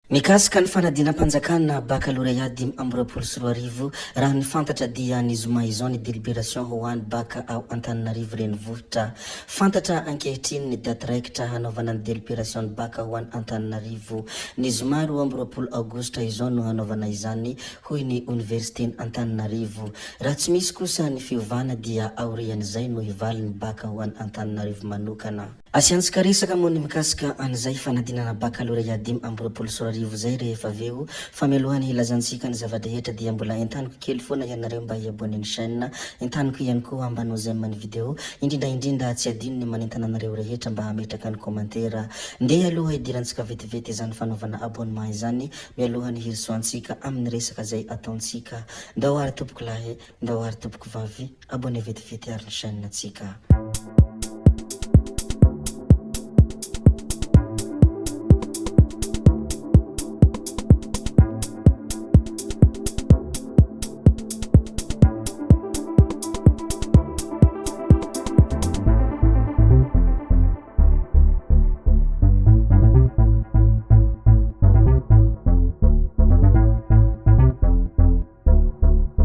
Mikasika ny fanadinam-panjakana bakalorea 2025, raha ny fantatra dia ny zoma izao ny deliberation ho any baka ao Antananarivo renivohitra. Fantatra ankehitriny ny daty raikitra hanaovana ny deliberation ny baka ho an Antananarivo. Ny zoma 22 aogositra izao no hanaovana izany hoy ny oniversiten Antananarivo. Raha tsy misy kosa ny fiovana dia aorian'izay no hivaly ny baka ho an Antananarivo manokana. Asiantsika resaka moa ny mikasika an'izay fanadinana bakalorea 2025 izay rehefa avy eo, fa mialohan'ny hilazantsika ny zava-drehetra dia mbola entaniko kely foana ianareo mba hi-abonner ny chaîne, entaniko ihany koa mba hanao j'aime ny vidéo, indrindra indrindra tsy adino ny manentana anareo rehetra mba hametraka ny commentaire. Ndeha aloha hidirantsika vetivety izany fanaovana abonnement izany mialohan'ny hirosoantsika amin'ny resaka izay ataontsika. Ndao ary tompoko lahy, ndao ary tompoko vavy. Abonné vetivety ary ny chaîne tsika.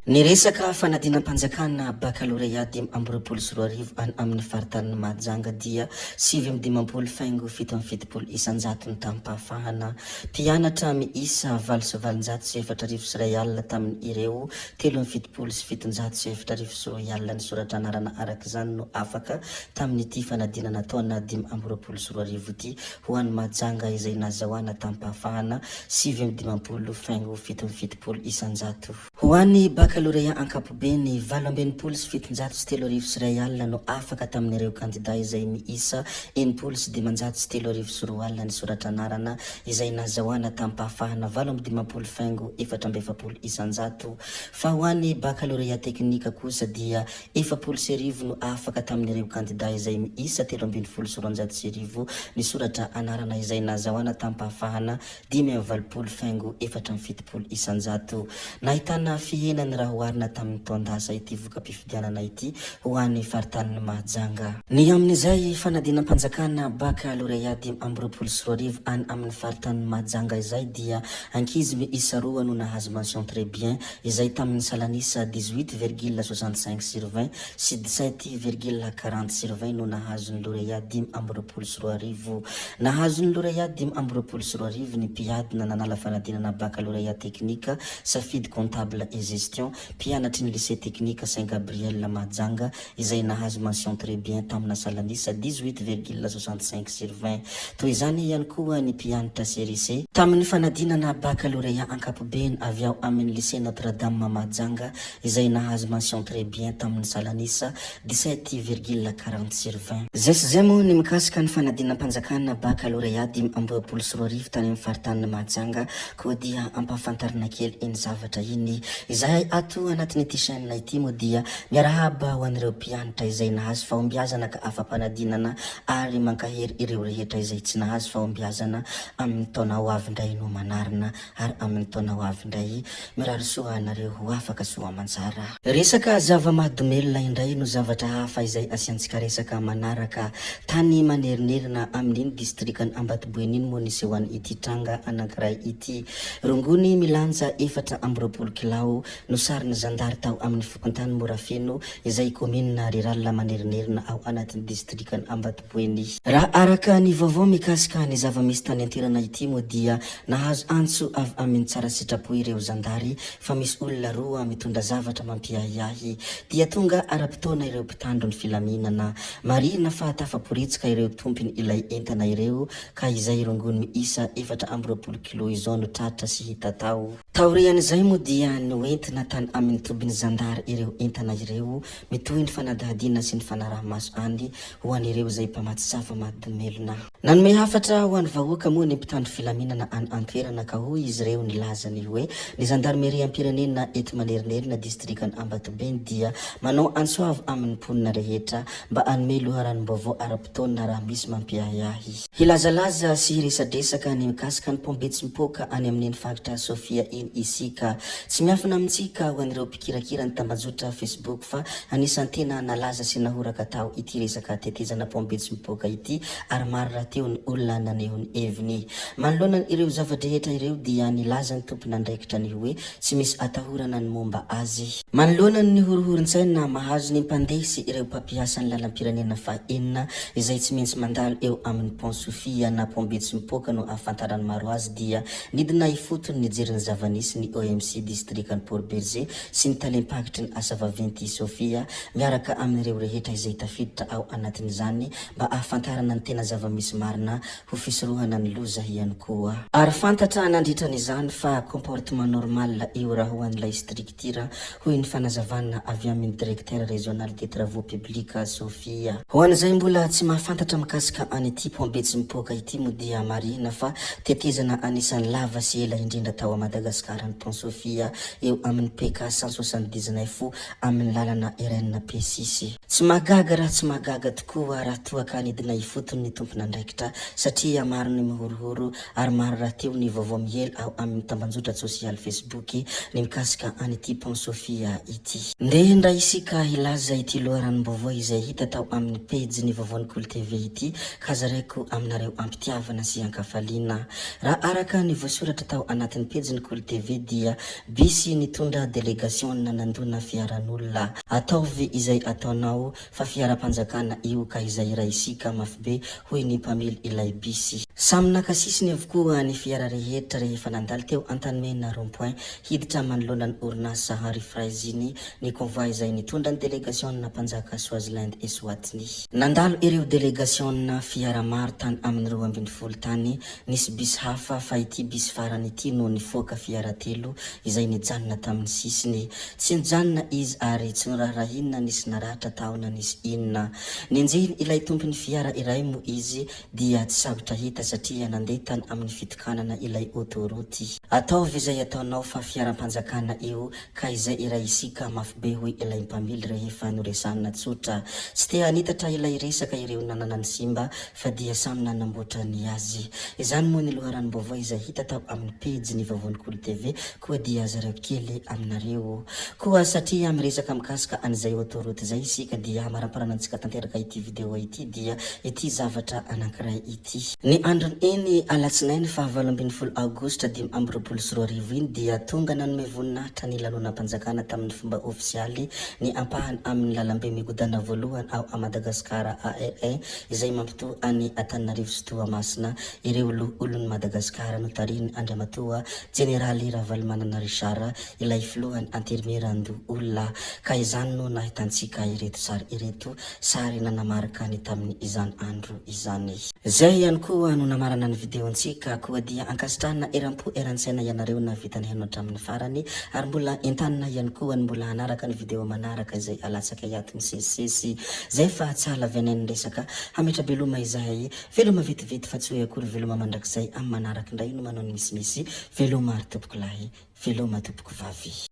Ny resaka fanadinam-panjakana bakalorea 2025 any amin'ny faritanin'i Mahajanga dia 59 faingo 77 isan-jato ny taham-pahafahana. Mpianatra miisa 1808 tamin'ny ireo 1773 02 nisoratra anarana araka izany no afaka tamin'ity fanadinana taona 2025 ity ho an'i Mahajanga izay nazahoana taham-pahafahana 59 faingo 77 isan-jato. Ho an'ny bakalorea ankapobeny, 1768 31 no afaka tamin'ireo kandida izay miisa 260 32 nisoratra anarana izay nazahoana taham-pahafahana 58 faingo 44 isan-jato. Fa ho an'ny bakalorea teknika kosa dia 1040 no afaka tamin'ireo kandida izay miisa 1213 nisoratra anarana izay nazahoana taham-pahafahana 85 faingo 74 isan-jato. Nahitana fihenany raha oharina tamin'ny taon-dasa ity voka-pifidianana ity ho an'ny faritanin'i Mahajanga. Ny amin'izay fanadinam-panjakana bakalorea 2025 any amin'ny faritanin'i Mahajanga izay dia ankizy miisa roa no nahazo mention très bien izay tamin'ny salanisa dix-huit virgule soixante-cinq sur vingt sy dix-sept virgule quarante sur vingt no nahazo ny lorea 2025. Nahazo ny lorea 2025 ny mpiadina nanala fanadinana bakalorea teknika safidy comptable et gestion, mpianatry ny lycée technique Saint Gabriel Mahajanga izay nahazo mention très bien tamina salanisa dix-huit virgule soixante-cinq sur vingt. Toy izany ihany koa ny mpianitra série C, tamin'ny fanadinana bakalorea ankapobeny avy ao amin'ny lycée Notre Dame Mahajanga izay nahazo mention très bien tamin'ny salanisa dix-sept virgule quarante sur vingt. Izay sy izay moa ny mikasika ny fanadinam-panjakana bakalorea 2025 tany amin'ny faritanin'i Mahajanga koa dia ampahafantarina kely iny zavatra iny. Izahay ato anatin'ity chaîne ity moa dia miarahaba ho an'ireo mpianatra izay nahazo fahombiazana ka afa-panadinana ary mankahery ireo rehetra izay tsy nahazo fahombiazana amin'ny taona ho avy indray no manarina ary amin'ny taona ho avy indray mirary soa anareo ho afaka soa aman-tsara. Resaka zava-mahadomelina indray no zavatra hafa izay asiantsika resaka manaraka. Tany Manerinerina amin'iny distrikan'i Ambatoboeny iny moa nisehoan'ity tranga anankiray ity. Rongony milanja 24 kilao no sarin'ny zandary tao amin'ny fokontany Morafeno izay kaominina rurale Manerinerina ao anatin'ny distrikan'i Ambatoboeny. Raha araka ny vaovao mikasika ny zava-misy tany an-toerana ity moa dia nahazo antso avy amin'ny tsara sitrapo ireo zandary fa misy olona roa mitondra zavatra mampiahiahy. Dia tonga ara-potoana ireo mpitandro ny filaminana. Marihina fa tafaporitsika ireo tompony ilay entana ireo ka izay rongony miisa 24 kilo izao no tratra sy hita tao. Taorian'izay moa dia noentina tany amin'ny tobin'ny zandary ireo entana ireo. Mitohy ny fanadihadiana sy ny fanaraha-maso any ho an'ireo izay mpamatsy zava-mahadomelina. Nanome hafatra ho an'ny vahoaka moa ny mpitandro filaminana any an-toerana ka hoy izy ireo nilaza ny hoe ny zandarimeriam-pirenena eto Manerinerina distrikan'i Ambatobeny dia manao antso avo amin'ny mponina rehetra mba hanome loharanom-baovao ara-potoana raha misy mampiahiahy. Hilazalaza sy hiresadresaka ny mikasika ny pompe tsy mipoaka any amin'iny faritra Sofia iny isika. Tsy miandry. miafina amintsika ho an'ireo mpikirakira ny tambajotra Facebook fa anisan'ny tena nalaza sy nahoraka tao ity resaka tetezana Pont Betsipoaka ity ary maro rahateo ny olona naneho ny heviny. Manoloana ireo zava-drehetra ireo dia nilaza ny tompon'andraikitra ny hoe tsy misy atahorana ny momba azy. Manoloana ny horohoron-tsaina mahazo ny mpandeha sy ireo mpampiasa ny lalam-pirenena fahenina izay tsy maintsy mandalo eo amin'ny Pont Sofia na Pont Betsipoaka no ahafantaran'ny maro azy dia nidina ifotony nijery ny zava-nisy ny OMC distrikan'i Port Bergé sy ny talem-paritry ny asa vaventy Sofia miaraka amin'ireo rehetra izay tafiditra ao anatin'izany mba ahafantarana ny tena zava-misy marina ho fisorohana ny loza ihany koa. Ary fantatra nandritra an'izany fa comportement normal io raha ho an'ilay structure, hoy ny fanazavana avy amin'ny Directeur Régional des Travaux Publics Sofia. Ho an'izay mbola tsy mahafantatra mikasika an'ity pont Betsimipoaka ity moa dia marihina fa tetezana anisan'ny lava sy ela indrindra tao Madagasikara ny pont Sofia eo amin'ny PK 179 amin'ny lalana RNP six. Tsy mahagaga raha tsy mahagaga tokoa raha toa ka nidina ifotony ny tompon'andraikitra satria maro ny mihorohoro ary maro rahateo ny vaovao miely ao amin'ny tambanjotra tsosialy Facebook ny mikasika an'ity Pont Sofia ity. Ndeha indray isika hilaza ity loharanom-baovao izay hita tao amin'ny pejy ny Vaovaon'ny Kolo TV ity ka zaraiko aminareo am-pitiavana sy an-kafaliana. Raha araka ny voasoratra tao anatin'ny pejin'ny Kolo TV dia bisy nitondra delegasiona nandona fiaran'olona. Ataovy izay ataonao fa fiaram-panjakana io ka izay raisika mafibe hoy ny mpamily ilay bisy. Samy naka sisiny avokoa ny fiara rehetra rehefa nandalo teo Antanimena rond point hiditra manoloana ny orinasa Henri Fraise iny ny convoi izay nitondra ny delegasiona mpanjaka Swaziland Eswatini. Nandalo ireo delegasiona fiara maro tany amin'ny 12 tany Nisy bus hafa fa ity bus farany ity no nifoaka fiara telo izay nijanona tamin'ny sisiny. Tsy nijanona izy ary tsy noraharahiany na nisy naratra tao na nisy inona. Nenjehiny ilay tompon'ny fiara iray moa izy dia tsy sarotra hita satria nandeha tany amin'ny fitokanana ilay autoroute. Ataovy izay ataonao fa fiaram-panjakana io ka izay iray isika mafy be hoy ilay mpamily rehefa noresahina tsotra. Tsy te hanitatra ilay resaka ireo nanana ny simba fa dia samy nanamboatra ny azy. Izany moa ny loharanom-baovao izay hita tao amin'ny pejy ny Vaovaon'ny Kolo TV koa dia zaraiko kely aminareo. Koa satria miresaka mikasika an'izay autoroute izay isika dia hamaramparanantsika tanteraka ity video ity dia ity zavatra anankiray ity. Ny andron'iny alatsinainy faha 18 aogositra 2025 iny dia tonga nanome voninahitra ny lanonam-panjakana tamin'ny fomba ofisialy ny ampahany amin'ny lalambe migodana voalohany ao a Madagasikara ARE izay mampitohy an'i Antananarivo sy Toamasina ireo loholon'i Madagasikara notarihin'i Andriamatoa Jeneraly Ravalomanana Richard ilay filohan'ny Antenimierandoholona ka izany no nahitantsika ireto sary ireto sary nanamarika ny tamin'ny izany andro izany. Zay ihany koa no namarana ny video-ntsika, koa dia ankasitrahana eram-po eran-tsaina ianareo nahavita nihaino hatramin'ny farany, ary mbola entanina ihany koa ny mbola hanaraka ny video manaraka izay alatsaka iato misesisesy. Zay fa tsy hahalavianay ny resaka, hametra-beloma izahay, veloma vetivety fa tsy hoe akory veloma mandrakizay, amin'ny manaraka indray no manao ny misimisy, veloma ry tompokolahy, veloma tompokovavy.